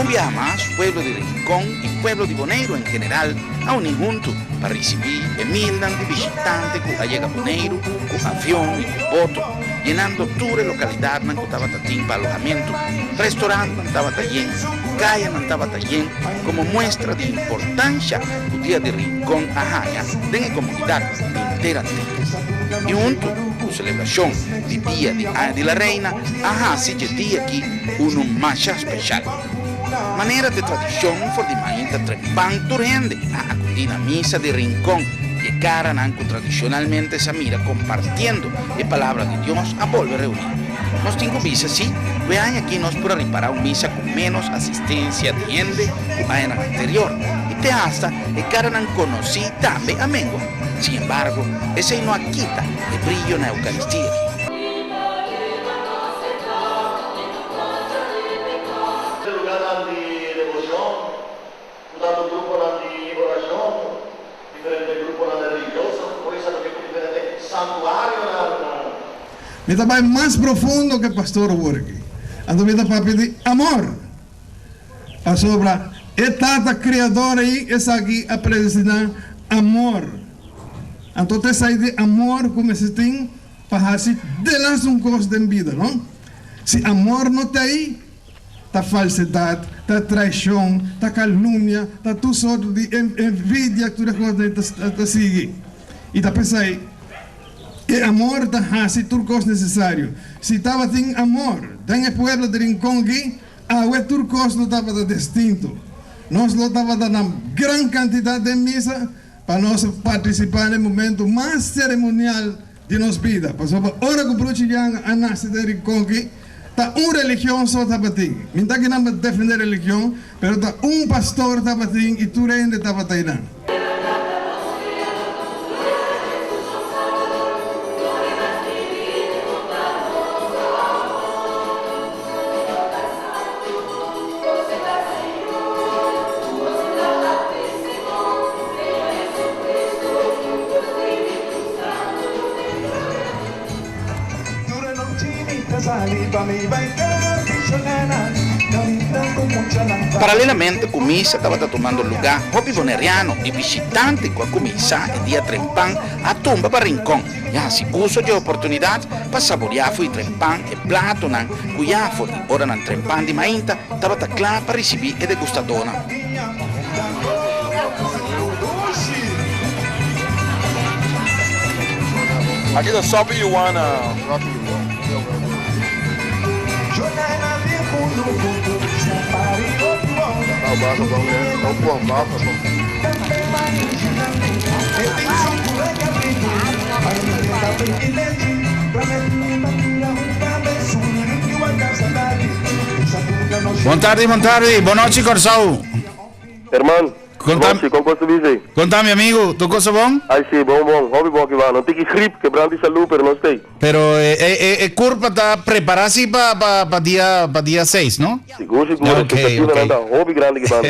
Un biaha mas pueblo di Rincon y pueblo di Boneiru en general a uni huntu pa ricibi e milnan di bishitante cu a yega Boneiru cu avion y cu boto, yenando tur e localidadnan cu tabata tin pa alohamentu. Restaurantnan tabata yen, cayanan tabata yen como muestra di importancia cu Dia di Rincon a haña den e comunidad di henter Antillas. Y huntu cu celebracion di Dia di Aña di la Reina a haci dje dia aki unu masha special. Manera t'e tradicion for di mainta trempan tur hende a acudi na misa di Rincon y e caranan cu tradicionalmente sa mira compartiendo e palabra di Dios a bolbe reuni. Nos tin cu bisa si cu e aña aki nos por a ripara un misa cu menos asistencia di hende cu añanan anterior y te hasta e caranan conoci tambe a mengua. Sin embargo, esey no a kita e brillo na Eucaristia aki. Lugarnan di debocion, cu tanto gruponan di oracion, diferente gruponan religioso, cu hoy sa papia cu diferente santuarionan. Mi ta bai mas profundo ke pastor Worky. Anto mi ta papia di amor. Pasobra e Tata Kreador ei esaki a predestiná amor. Anto ta esai di amor ku mester tin pa hasi delas un kos den bida, no? Si amor no ta ei, ta falsedat, ta traishon, ta kalumnia, ta tur sorto di envidia, tur e kosnan ei ta sigui. I ta p'esei e amor ta hasi tur kos nesesario. Si tabatin amor den e pueblo di Rincon aki, awe tur kos lo tabata distinto. nos lo tabata na gran kantidat den misa pa nos partisipá na e momento mas seremonial di nos bida. Pasobra ora ku Bruchi Janga a nase den Rincon aki, ta un religion so tabatin. Mi ta kinan pa defendé religion, pero ta un pastor tabatin i tur hende tabata einan. Paralelamente ku misa tabata tumando lugá, hopi boneriano i bishitante ku a kuminsá e dia trempan a tumba pa Rincon i a hasi uso di e oportunidat pa saboriá fu i trempan e platonan ku ya for di oranan trempan di mainta tabata kla pa risibí e degustadónan. Aki ta Soppy Yuwana. Bon tardi, bon tardi, bon nochi Kòrsou. Herman, Konta, nochi, kon kos ta bizi? konta mi amigu, tur kos ta bon? Ai si, bon bon, hopi bon aki banda. Un tiki grip, kebrant di salú, pero nos t'ei. Pero e e e e kurpa ta prepará si pa pa pa dia pa dia seis, no? Sigur, sigur, Ok, expectativanan ok. ta hopi grandi aki banda.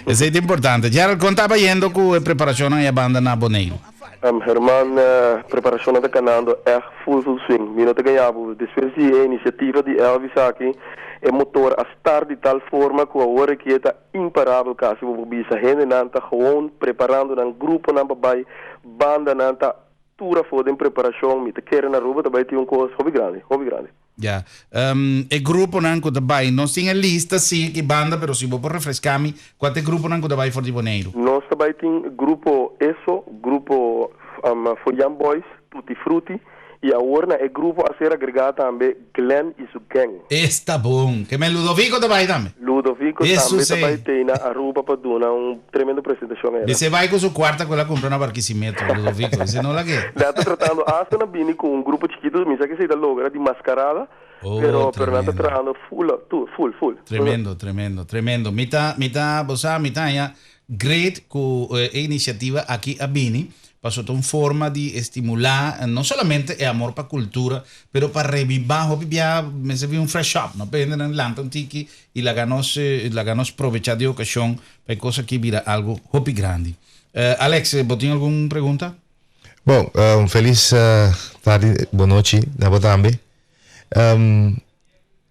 Esei ta importante. Gerald, kon ta bayendo ku e preparashonnan e banda na Boneiru? Herman, Preparashonnan ta kanando ègt full full swing. Mi no ta gaña bo. Despues di e inisiativa di Elvis aki, e motor a start di tal forma ku awor aki e ta imparabel kasi bo por bisa. Hendenan ta gewoon preparando nan gruponan pa bai, bandanan ta tur afó den preparashon. Mi ta kere na Aruba ta bai tin un kos hopi grandi, hopi grandi. Ya. E gruponan ku ta bai, nos tin e lista si ki banda, pero si bo por refreská mi, kua ta e gruponan ku ta bai for di Boneiru? Nos ta bai tin grupo Eso, grupo Foyan Boys, Tutti Frutti, i awor na e grupo a ser agregá tambe Glenn i su gang. Esta bon. Ke men Ludovico ta bai tambe? Ludovico tambe ta bai tei na Aruba pa duna un tremendo presentacion era. Dice bai cu su cuarta cu el a cumpra na Barquisimeto, Ludovico. Dice no lag'é. Nan ta tratando hasta na bini cu un grupo chikito, mi sa ke esei ta logra di mascarada, Oh, pero pero nan ta tremendo. trahando full, tu, full, full. Tremendo, tremendo, tremendo. Mi ta, mi ta, bo sa, mi ta haña great cu e iniciativa aki a bini, pasobra ta un forma di estimula no solamente e amor pa cultura, pero pa reviva hopi bia mester bin un fresh up, no? Pa hendenan lanta un tiki y laga nos, laga nos probecha di e ocasion Pa e kos aki bira algu hopi grandi. Alex, bo tin algun pregunta? Bon, un felis tardi, bon nochi na bo tambe.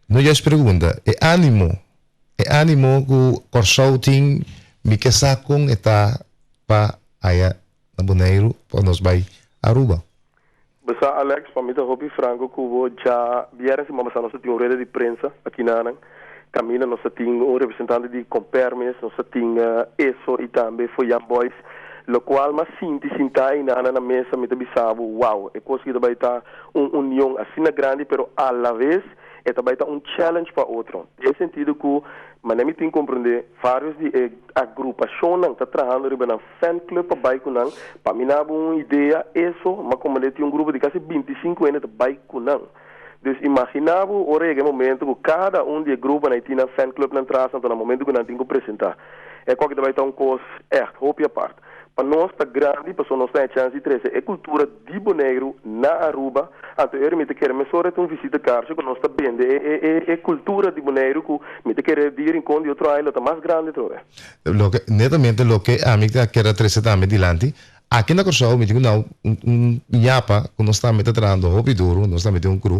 No juist pregunta, e animo, e animo ku Kòrsou tin, mi ke sa kon e ta pa aya na Boneiru pa nos bai Aruba. Bo sa Alex, pa mi ta hopi franco cu bo, dja biernes siman pasa nos a tin un rueda di prensa aki na nan caminda, nos a tin un representante di Compermes, nos a tin Esso y tambe Foyan Boys, locual m'a sinti sinta eynan na mesa mi ta bisa bo, wow, e cos aki ta bay ta un union asina grandi pero alaves e ta bay ta un challenge pa otro, den sentido cu manera mi tin comprende varios di e agrupacionnan ta trahando riba nan Fan club pa bai cu nan. Pa mi na bo un idea, eso, ma comandé tin un grupo di casi binticinco hende ta bai cu nan. Dus imagina bo ora yega e momento cu cada un di e gruponan y tin nan fan clubnan tras, anto na momento cu nan tin cu presenta. E coki ta bai ta un cos echt hopi apart. Pa nos ta grandi pasobra nos ta haña chance di trece e cultura di Boneiru na Aruba, anto eri mi ta kere mesora ta un visita kaartje ku nos ta bende e e e e kultura di Boneiru ku mi ta kere di Rincon di otro aña lo ta mas grandi trobe. Loke, netamente loke ami ta kere trese tambe dilanti, aki na Kòrsou mi tin ku nau un un ñapa ku nos tambe ta trahando hopi duru, nos tambe tin un crew,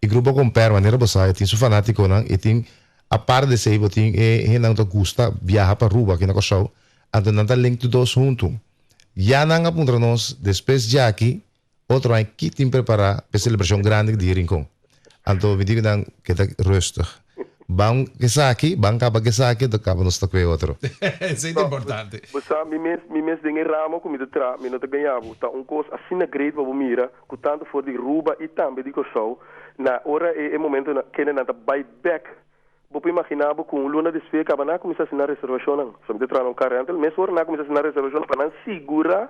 e grupo Comper manera bo sa e tin su fanatikonan, e tin aparte di esei bo tin e hendenan ku ta gusta biaha pa Aruba aki na Kòrsou, anto nan ta link tur dos huntu. Ya nan a puntra nos despues djaki otro aña ki tin prepara p'e celebracion grandi di Rincon. Anto mi di cu nan keda rustig. Ban esaki, ban caba cu esaki, anto caba nos ta cu e otro. Esei ta importante. Bo sa, mi mes, mi mes den e ramo cu mi ta traha, mi no ta gaña bo. Ta un cos asina great pa bo mira cu tanto for di Ruba y tambe di Corsou, na ora e e momento na kende nan ta bay bek. Bo por imaginá bo ku un luna despues kaba nan a kuminsá hasi nan reservashonnan. So mi ta traha na un car rental, mesora nan a kuminsá hasi nan reservashonnan pa nan sigurá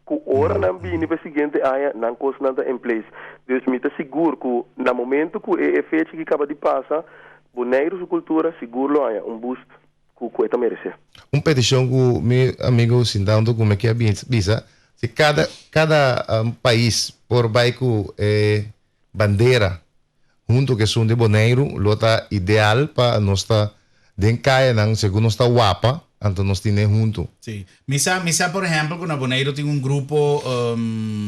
ku ora nan bini pa e siguiente aña nan kosnan ta in place. Dus mi ta sigur ku na momento ku e e fecha aki kaba di pasa, Boneiru su kultura sigur lo haña un boost ku ku e ta meresé. Un petishon ku mi amigo sinta huntu ku mi ke a bisa, si kada kada pais por bai ku e bandera hunto ku esun di Boneiru lo ta ideal pa nos ta den kayanan segun nos ta wapa anto nos tine hunto. Sí. Mi sa, mi sa por ehempel ku na Boneiru tin un grupo,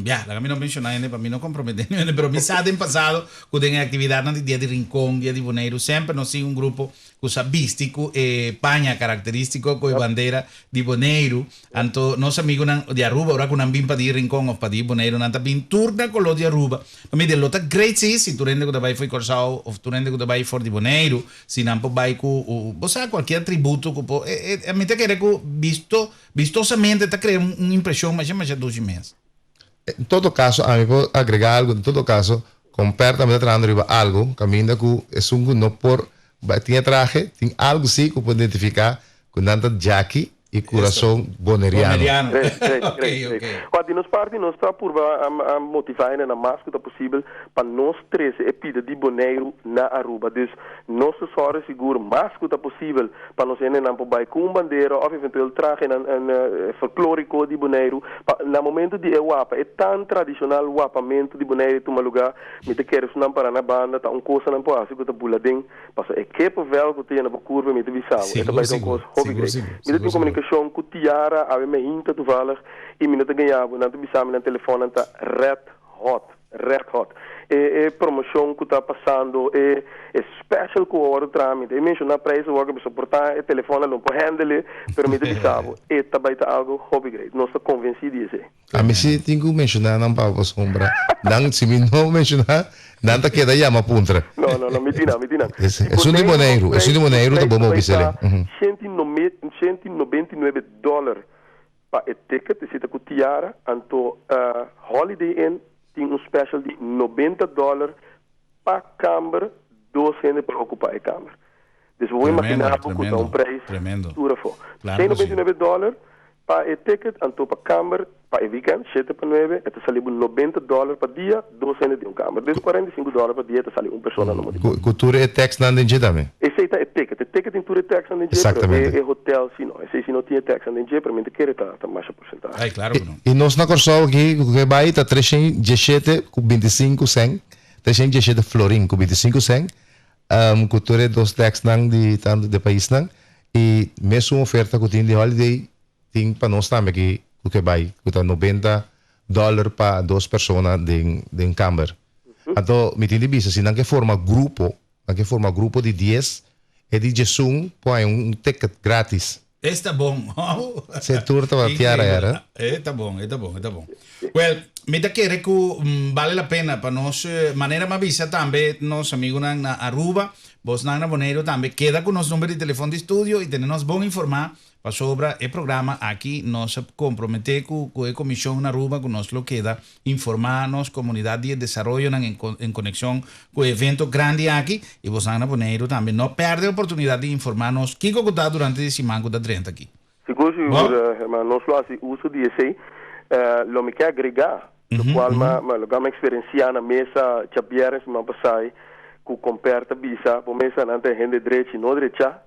ya, laga mi no menshoná hende pa mi no komprometé niun hende, pero mi sa den pasado ku den e aktividatnan di Dia di Rincon, Dia di Boneiru, semper nos tin un grupo ku sa bisti ku e paña karakterístiko ku e bandera di Boneiru. Anto nos amigunan di Aruba ora ku nan bin pa di Rincon òf pa di Boneiru nan ta bin tur na koló di Aruba. Pa mi lo ta great si si tur hende ku ta bai for di Kòrsou òf tur hende ku ta bai for di Boneiru si nan por bai ku bo sa kualkier atributo ku por e e mi ta kere ku bisto bistosamente ta krea un impreshon masha masha dushi mes. En todo kaso ami por agrega algu en todo kaso Comper tambe ta trahando riba algu kaminda ku esun ku no por bai tin e trahe tin algu si ku por identifiká ku nan ta djaki i kurason boneriano. Boneriano. Great, great, Ok, great, great. ok. Wak, di nos parti nos ta purba a motivá hende na mas ku ta posibel pa nos trese e pida di Boneiru na Aruba. Dus nos ta sòru sigur mas ku ta posibel pa nos hendenan por bai ku un bandera òf eventueel trahenan folklóriko di Boneiru pa na momento di e wapa, e tan tradishonal wapamentu di Boneiru e tuma lugá, mi ta kere su nan para na banda ta un kosa nan por hasi ku ta bula den. Pasobra e kepenvel ku ta yena bo kurpa mi ta bisa bo, e ta Sigur, bai ta un sigur, kos hopi sigur, grei. sigur, Mi ta sigur, tin sigur. komunikashon ku Tiara awe meinta toevallig i mi no ta gaña bo, nan ta bisa mi nan telefonnan ta red hot, red hot. E e promoshon ku ta pasando, e e special ku a wòrdu traha, mi ta e menshoná prijs awor ke pasobra por ta e telefonnan lo por handle, pero mi ta bisa bo, e ta bai ta algu hopi grei. Nos ta konvensí di esei. Ami si tin ku menshoná nan pa pasobra nan si mi no menshoná nan ta keda yama puntra. No, no, no, mi tin nan, mi tin nan. Esun di Boneiru, esun di Boneiru ta bon pa bis'el. 199 dòler pa e ticket, esei ta ku tiara, anto Holiday Inn tin un special di 90 dòler pa kamber, dos hende por okupá e kamber. Dus bo por Tremendo, imaginá bo ku ta tremendo, un prijs tremendo. tur afó. Claro ku sí. 199 dòler pa e ticket, anto pa kamber pa e weekend, shete pa nuebe, e ta sali bo 90 dòler pa dia, dos hende den un kamber. Dus 45 dòler pa dia e ta sali un persona na modo di Ku tur e taxnan den dje tambe? Esei ta e ticket. E ticket tin tur e taxnan den dje, pero e Exactamente. e hotel si no. Esei si no tin e taxnan den dje, pero mi ta kere ta ta masha porcentahe. Ay, claro ku no. I nos na Kòrsou aki ku ke bai ta 317 ku 25 sèn, 317 florin ku 25 sèn, Ku tur e dos taxnan di tantu di paisnan i mesun oferta ku tin di holiday tin pa nos tambe aki ku ke bai ku ta 90 dollar pa dos persona den den kamber. Anto mi tin di bisa si nan ke forma grupo nan ke forma grupo di dies e di djesun por haña un ticket gratis. Esta bon. Se tur tabata tiara era. E ta bon, e ta bon, e ta bon. Well, mi ta kere ku bale la pena pa nos, manera mi a bisa tambe nos amigunan na Aruba, bosnan na Boneiru tambe, keda ku nos number di telefon di studio i tene nos bon informá pasobra e programa aki nos a komprometé ku ku e komishon na Aruba ku nos lo keda Informá nos komunidat di e desaroyonan en konekshon ku e evento grandi aki i bosnan na Boneiru tambe no pèrdè e oportunidat di informá nos kiko ku ta durante di siman ku ta drenta aki. Sigur sigur herman, nos lo hasi uso di esei. Lo mi ke agregá lokual ma lokual mi a eksperensiá na mesa djabièrnè siman pasá ku komper ta bisa bo mesa nan ta e hende drechi no drechá.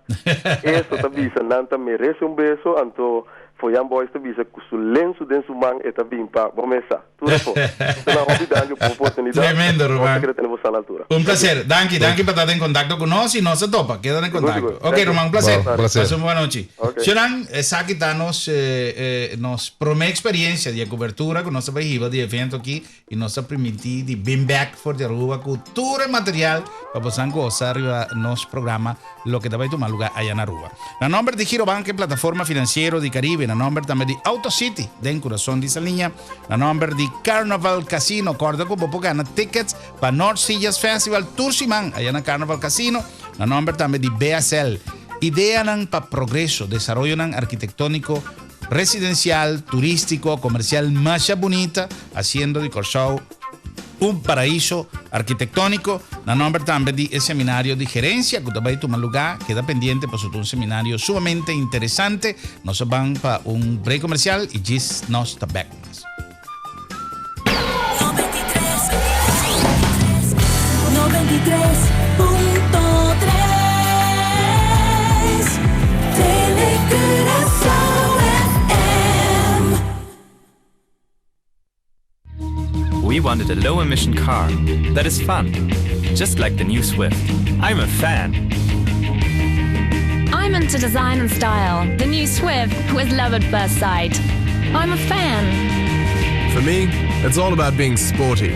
Eso ta bisa nan ta merese un beso anto Foyan Boys ta bisa ku su lensu den su man e ta bin pa bo mesa. Tur afó. Tuna hopi danki pa oportunidat. Tremendo, Nos ta Ruman. kere tene bo sa na altura. Un placer. Danki, danki pa ta den kontakto ku nos i nos ta topa. Keda den kontakto. Ok, Ruman, un placer. Bo, placer. Pasa un buena nochi. Ok. Shonnan, esaki ta nos, nos prome eksperiencia di e kubertura ku nos ta bai hiba di e evento aki I nos ta primintí di bin bek for di Aruba ku tur e material pa bosan gosa riba nos programa loke ta bai tuma luga aya na Aruba. Na nomber di Girobank e plataforma finansiero di Caribe, na nomber tambe di Auto City den kurason di Saliña, na nomber di Carnaval Casino, kòrda ku bo por gana tickets pa North Sea Jazz Festival tur siman aya na Carnaval Casino, na nomber tambe di BSL, ideanan pa progreso, desaroyonan arkitektóniko, Residencial, turístico, comercial masha bunita, haciendo di Corsou un paraíso. Arquitectónico, na nomber tambe di e seminario di gerencia cu ta bay tuma lugar, keda pendiente pasobra ta un seminario sumamente interesante. Nos a ban pa un break comercial y djis nos ta bek mas. We wanted a low emission car that is fun, just like the new Swift. I'm a fan. I'm into design and style. The new Swift was love at first sight. I'm a fan. For me, it's all about being sporty.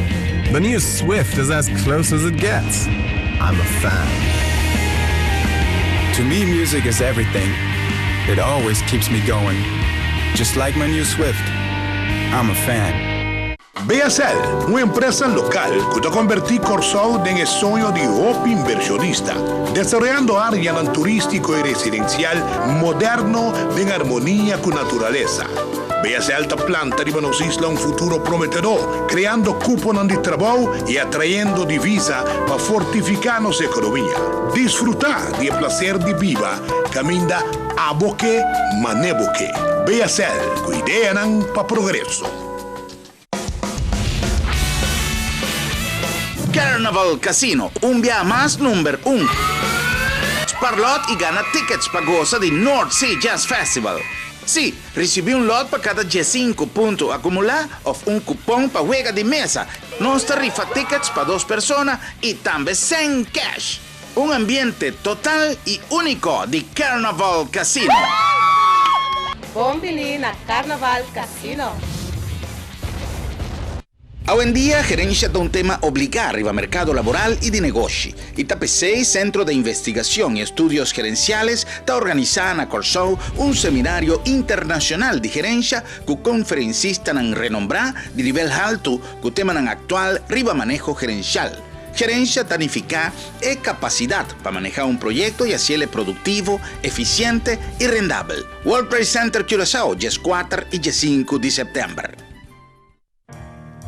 The new Swift is as close as it gets. I'm a fan. To me, music is everything. It always keeps me going. Just like my new Swift. I'm a fan. BSL, un empresa lokal ku ta kombertí Kòrsou den e soño di hopi invershonista, desaroyando áreanan turístiko i residensial moderno den armonia ku naturalesa. BSL ta planta riba nos isla un futuro prometedó, kreando kuponan di trabou i atrayendo divisa pa fortifiká nos ekonomia. Disfrutá di e plaser di biba kaminda abo ke mane bo ke. BSL, ku ideanan pa progreso. Carnival Casino, un bia mas number un. Spar lot y gana tickets pa gosa di North Sea Jazz Festival. Sí, ricibi un lot pa cada diescinco punto acumula of un cupon pa wega di mesa. Nos ta rifa tickets pa dos persona y tambe cen cash. Un ambiente total y unico di Carnaval Casino. Bon bini na Carnaval Casino! Awendia gerencia ta un tema obligá riba mercado laboral y di negoshi y ta p'esey Centro de Investigacion y Estudios Gerenciales ta organisá na Kòrsou un seminario internacional di gerencia ku konferencistanan renombrá di nivel haltu ku temanan aktual riba maneho gerencial. Gerencia ta nifiká e kapasidat pa manehá un proyekto y hasiel e produktivo, efisiente y rendabel. World Trade Center Curaçao, dieskuater y diesinku di sèptèmber.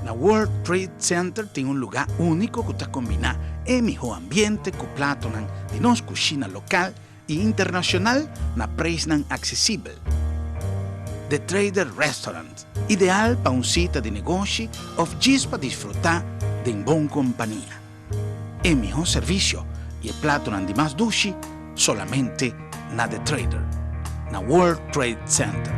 Na World Trade Center tin un lugá úniko ku ta kombiná e mihó ambiente ku platonan di nos kushina lokal i internashonal na preisnan aksesibel. The Trader Restaurant, ideal pa un sita di negoshi òf djis pa disfrutá den bon kompania. E mihó servisio i e platonan di mas dushi solamente na The Trader, na World Trade Center.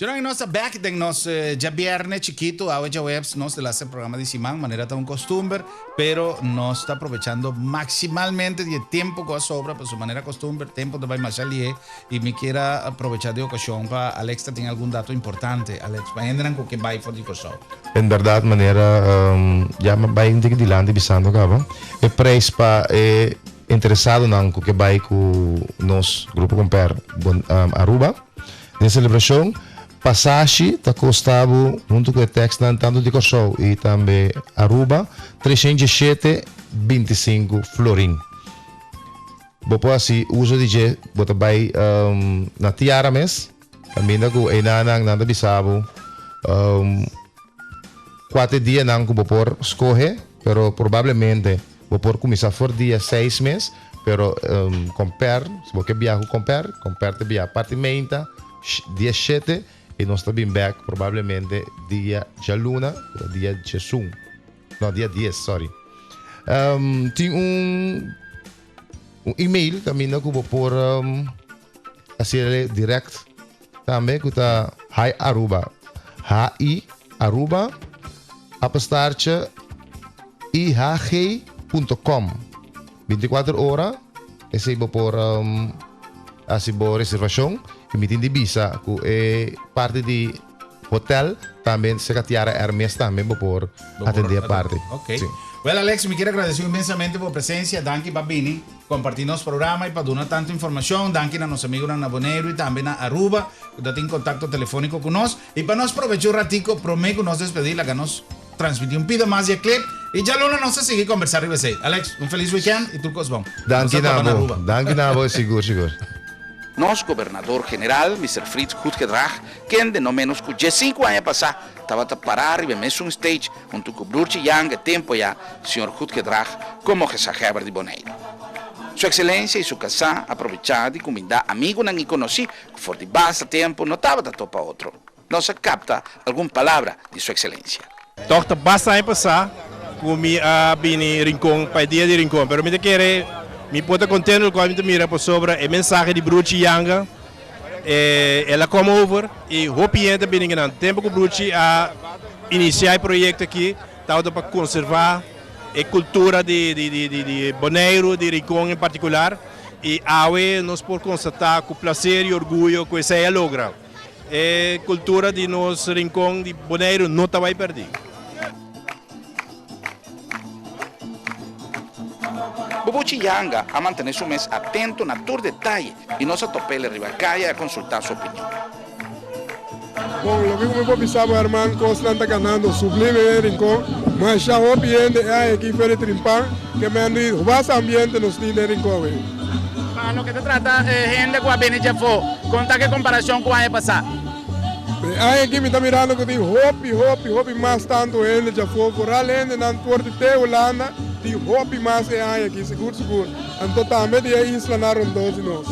Señoran, nos ta back den nos djabierne chikitu, awe djaweps, nos ta laatste programa di siman, manera ta un costumber, pero nos ta aprovechando maximalmente di e tempo cu a sobra, pasobra manera costumber, tempo ta bay masha lihe, Y mi kier a aprovecha di ocasion pa Alex ta tin algun dato importante. Alex, pa hendenan cu ke bay for di Corsou. En berdad manera ya mi a bay un tiki dilanti bisando caba, e prijs pa e interesadonan cu ke bay cu nos Grupo Comper Aruba den celebracion, pasashi ta costa bo hunto cu e taxnan tanto di Corsou y tambe Aruba 307 25 florin. Bo por hasi uso di dje, bo ta bai na tiara mes, kaminda ku einanan nan ta bisa bo kua ta e dianan ku bo por skohe, pero probablemente bo por kuminsá for dia seis mes, pero komper, si bo ke biaha ku komper, komper ta biaha parti meinta dia shete i nos ta bin bèk probablemente dia djaluna, ku ta dia djesun. No, dia 10, sorry. Um, tin un, un email kaminda ku bo por um, hasié direct tambe ku ta hi Aruba. H I Aruba apenstaartje ihg.com. 24 ora esei bo por um, hasi bo reservashon i mi tin di bisa ku e parti di Hotel, tambe cerca Tiara Hermes tambe bo por atende aparte. Ok. Sí. Well Alex, mi kier agradeci inmensamente bo presencia. Danki pa bini comparti nos programa y pa duna tanto informacion. Danki na nos amigonan na Boneiru y tambe na Aruba cu ta tin contacto telefonico cu nos. Y pa nos probecha un ratico prome cu nos despedi laga nos transmiti un pida mas di e clip y djaluna nos ta sigui combersa riba esey. Alex, un feliz weekend y tur cos bon. Nos Danki ta na topa na bo. Aruba. Danki na bo, sigur sigur. Nos Gobernador General, Mister Frits Goedgedrag, kende no ménos ku diesinku aña pasá tabata pará riba e mesun stage huntu ku Broertje Janga e tempu ayá, señor Goedgedrag, komo gezaghèber di Boneiru. Su Ekselensia i su kasá a probechá di kumindá amigunan i konosí ku for di basta tempu no tabata topa otro. Nos a kapta algun palabra di Su Ekselensia. Tòg ta basta aña pasá ku mi a bini Rincon pa e dia di Rincon, pero mi ta kere mi por ta kontento lokual mi ta mira pasobra e mensahe di Bruchi Yanga el a come over i hopi hende ta bini kinan. Tempu ku Bruchi a inisiá e proyekto aki tabata pa konservá e kultura di Boneiru, di Rincon en partikular i awe nos por konstatá ku plaser i orguyo ku esei a logra. E kultura di nos rincon di Boneiru no ta bai pèrdí. Bubuchi Yanga a mantené su mes atento na tur detaye i nos a top'el riba kaya i a konsultá su opinion. Bon, loke ku mi por bisa bo herman, kosnan ta ganando sublime den Rincon. Masha hopi hende e aña aki feri Trimpan, ke men di basta ambiente nos tin den Rincon ei. Pa loke ta trata e hende ku a bini djafó, kon ta ke komparashon ku aña pasá? E aña aki mi ta mirando ku tin hopi, hopi, hopi mas tantu hende djafó, foral hendenan for di te Hulanda tin hopi mas e aña aki, sigur sigur. Anto tambe di e islanan rondó di nos.